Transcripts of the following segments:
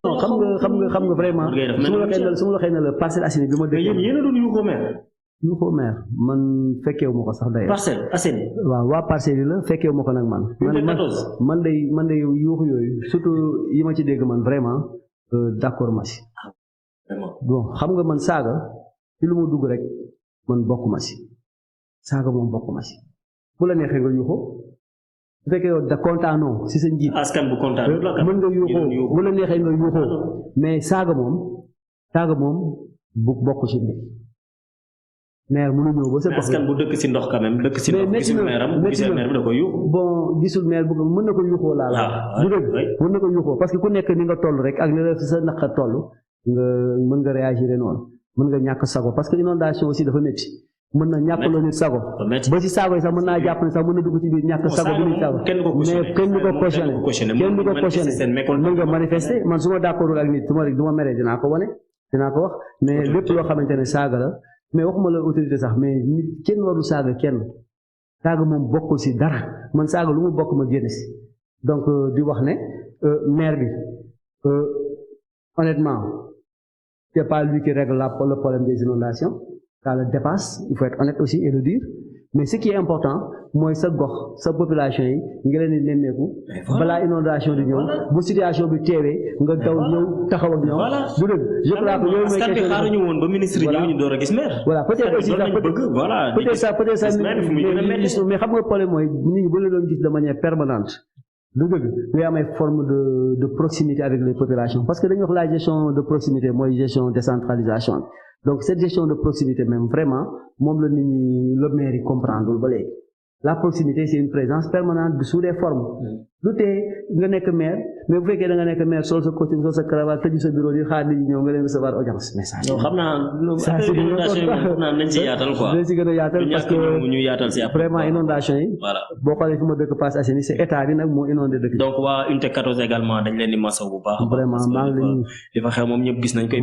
xam nga vraiment su ma la xëy na la Parcelles Assainies bi ma dégg yéen a doon yuuxoo maire yuuxoo maire man fekkeewu ma ko sax d'ailleurs Parcelles Assainies waaw waa Parcelles yi la fekkeewu ma ko nag man day yuuxu yooyu surtout yi ma ci dégg man vraiment d'accord ma si bon xam nga man saaga ci lu mu dugg rek man bokk ma si saaga moom bokk ma si bu la neexee nga yuuxoo bu fekkee yow da kontaanoo si sa njiit askan bu kontaan mën nga yuuxoo bu la neexee nga yuuxoo mais saaga moom bu bokk ci mbir maire mënu ñëw ba sa gox askan bu dëkk si ndox quand même dëkk si ndox gisul maire am bu gisee maire bi da koy yuuxu bon gisul maire bu mën na ko yuuxoo laa la bu dëgg mën na ko yuuxoo parce que ku nekk ni nga toll rek ak ni la sa naqa toll nga mën nga réagir noonu mën nga ñàkk sago parce que inondation aussi dafa métti mën na ñàkk loo nit sago ba ci sago yi sax mën naa jàpp ne sax mën na dugg ci biir ñàkk sago bi nit sago mais kenn du ko cautionné mën nga manifester man su ma d'accordul ak nit du ma meree dinaa ko wane dinaa ko wax mais lépp loo xamante ne saaga la mais waxuma la autorité sax mais nit kenn warul saaga kenn saaga moom bokkul si dara man saaga lu mu bokk ma génn si donc di wax ne maire bi honnêtement c'est pas lui qui règle le problème des inondations ça le dépasse il faut être honnête aussi et le dire mais ce qui est important mooy sa gox sa population yi nga leen di nemmeeku balaa inondation di ñëw bu situation bi teewee nga daw ñëw taxaw ak ñoom bu dëgg je crois que yow mooy question xaaruñu woon ba ministre ñëw ñu door a gis maire voilà peut-être aussi peut-être ça mais xam nga problème mooy nit ñi bu la doon gis de manière permanente du dëgg ngay am ay forme de proximité avec les populations parce que dañuy wax la gestion de proximité mooy gestion décentralisation donc cette gestion de proximité même vraiment moom la nit ñi le maire yi comprendre ba léegi la proximité c'est une présence permanente sous des formes du tee nga nekk maire mais bu fekkee da nga nekk maire sol sa costume sol sa cravate tëju sa bureau di xaar nit ñi ñëw nga leen recevoir audience mais ça xam naa nañ ci yaatal quoi nañ ci gën a yaatal parce que ñu yaatal si vraiment inondation yi boo xoolee fi ma dëkk Parcelles Assainies c'est état bi nag moo inondé dëkk donc waa unité 14 également dañ leen di masaw bu baax vraiment maa ngi leen li fa xew moom ñëpp gis nañ koy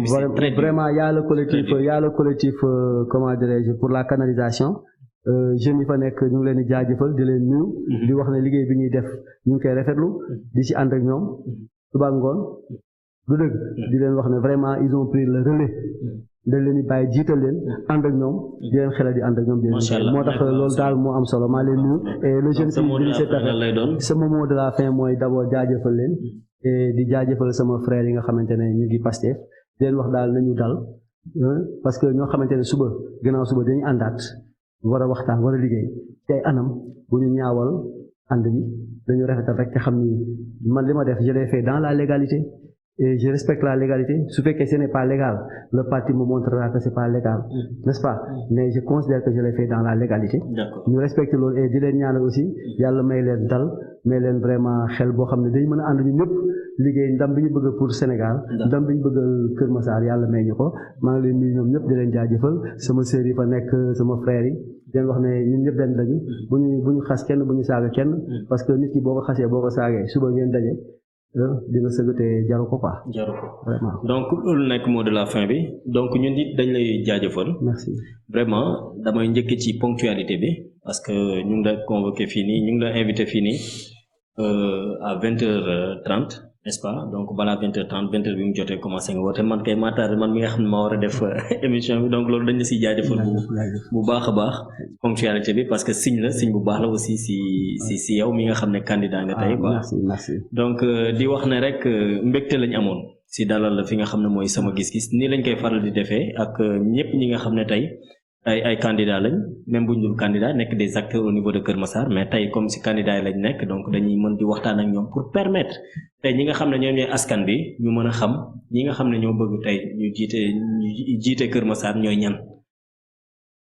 vraiment y a le collectif comment dirais-je pour la canalisation jeunes yi fa nekk ñu ngi leen di jaajëfal di leen nuyu di wax ne liggéey bi ñuy def ñu ngi koy rafetlu di ci ànd ak ñoom suba ngoon du dëgg di leen wax ne vraiment ils ont pris le relais dañ leen di bàyyi jiital leen ànd ak ñoom di leen xelal di ànd ak ñoom di leen moo tax loolu daal moo am solo maa leen nuyu et le jeune si sama mot de la fin mooy d'abord jaajëfal leen et di jaajëfal sama frère yi nga xamante ne ñu ngi Pastef di leen wax daal nañu dal parce que ñoo xamante ne suba gannaaw suba dañuy àndaat war a waxtaan war a liggéey ci ay anam bu ñu ñaawal ànd bi dañu rafetal rek te xam ni man li ma def je l'ai fait dans la légalité et je respecte la légalité su fekkee ce n'est pas légal le parti me montrera que c'est pas légal n'est-ce pas mais je considère que je l'ai fait dans la légalité ñu respecte loolu et di leen ñaanal aussi yàlla may leen dal may leen vraiment xel boo xam ne dañu mën a ànd ñu ñëpp liggéey ndam bi ñu bëgg pour Sénégal ndam bi ñu bëgg Kër Massar yàlla may ñu ko maa ngi leen nuyu ñoom ñëpp di leen jaajëfal sama sœur yi fa nekk sama frère yi di leen wax ne ñun ñëpp benn lañu bu ñu xas kenn bu ñu saaga kenn parce que nit ki boo ko xasee boo ko saagee suba ngeen daje dina sëgate jaru ko quoi. jaru ko vraiment. Donc loolu nekk mot de la fin bi donc ñun it dañ lay jaajëfal. merci vraiment damay njëkk ci ponctualité bi parce que ñu ngi la convoqué fii nii ñu ngi la invité fii nii à 20h30 n'est-ce pas donc balaa 20h30 20h bi mu jotee commencé nga woote man kay maataar man mi nga xam ne maa war a def émission bi donc loolu dañ la siy jaajëfal bu baax a baax ponctualité bi parce que signe bu baax la aussi si yow mi nga xam ne candidat nga tey quoi merci donc di wax ne rek mbégte lañ amoon si dalal la fi nga xam ne mooy sama gis-gis nii lañ koy faral di defee ak ñëpp ñi nga xam ne tey ay candidat lañ même bu ñu dul candidat nekk des acteurs au niveau de Kër Massar mais tey comme si candidat yi lañ nekk donc dañuy mën di waxtaan ak ñoom pour permettre tey ñi nga xam ne ñoom ñooy askan bi ñu mën a xam ñi nga xam ne ñoo bëgg tey ñu jiite Kër Massar ñooy ñan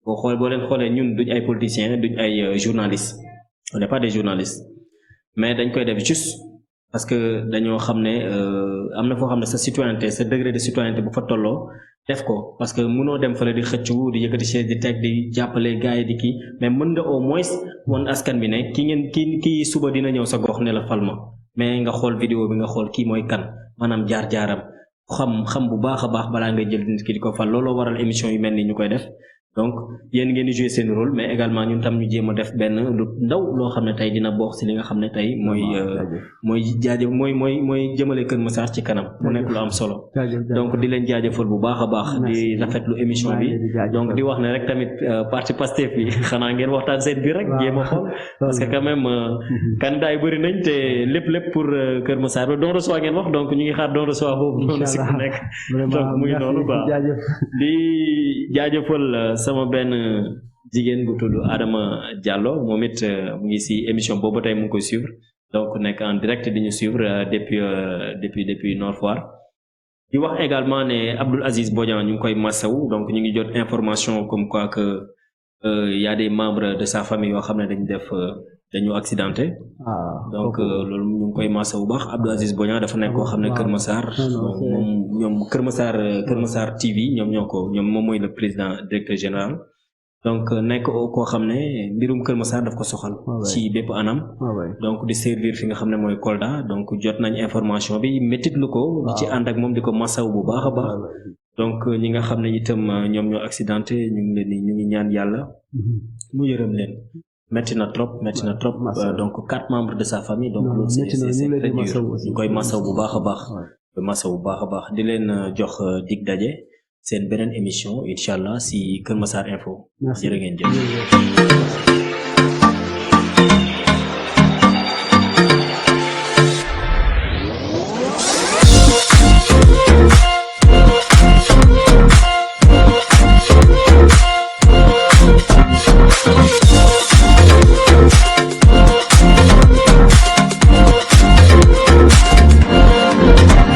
boo leen xoolee ñun duñ ay politiciens duñ ay journalistes on n'est pas des journalistes mais dañ koy def juste parce que dañoo xam ne am na foo xam ne sa citoyenneté sa degré de citoyenneté bu fa tolloo def ko parce que mënoo dem fële di xëccu di yëkkati chaise di teg di jàppale gars yi di kii mais mën nga au moins won askan bi ne kii suba dina ñëw sa gox ne la fal ma mais nga xool vidéo bi nga xool kii mooy kan maanaam jaar-jaaram xam bu baax a baax balaa nga jël nit ki di ko fal looloo waral émission yu mel ni ñu koy def donc yéen ngeen di jouer seen rôle mais également ñun tam ñu jéem a def benn lu ndaw loo xam ne tey dina bokk si li nga xam ne tey mooy jaajëf mooy jëmale Kër Massar ci kanam mu nekk lu am solo donc di leen jaajëfal bu baax a baax di rafetlu émission bi donc di wax ne rek tamit parti Pastef bi xanaa ngeen waxtaan seen biir rek jéem a xool parce que quand même candidat yi bëri nañ te lépp pour Kër Massar ba don reçoit ngeen wax donc ñu ngi xaar don reçoit boobu noonu si ku nekk donc muy noonu quoi di jaajëfal sama benn jigéen bu tudd Adama Diallo moom it mu ngi si émission boobu tey mu ngi koy suivre donc nekk en direct di ñu suivre depuis Nord Foire di wax également ne Abdoul Aziz Bodian ñu ngi koy massawu donc ñu ngi jot information comme quoi que y a des membres de sa famille yoo xam ne dañu accidenté donc loolu ñu ngi koy massawu baax Abdoul Aziz Bodian dafa nekk koo xam ne Kër Massar moom ñoom Kër Massar TV ñoom moom mooy le président directeur général donc nekk koo xam ne mbirum Kër Massar daf ko soxal ci bépp anam donc di servir fi nga xam ne mooy Kolda donc jot nañ information bi métitlu ko di ci ànd ak moom di ko massaw bu baax a baax donc ñi nga xam ne itam ñoom ñoo accidenté ñu ngi ñaan yàlla mu yërëm leen metti na trop donc 4 membres de sa famille donc loolu c'est très dur ñu koy massaw bu baax a baax di leen jox dig daje seen beneen émission incha allah si Kër Massar Info jërë ngeen jëf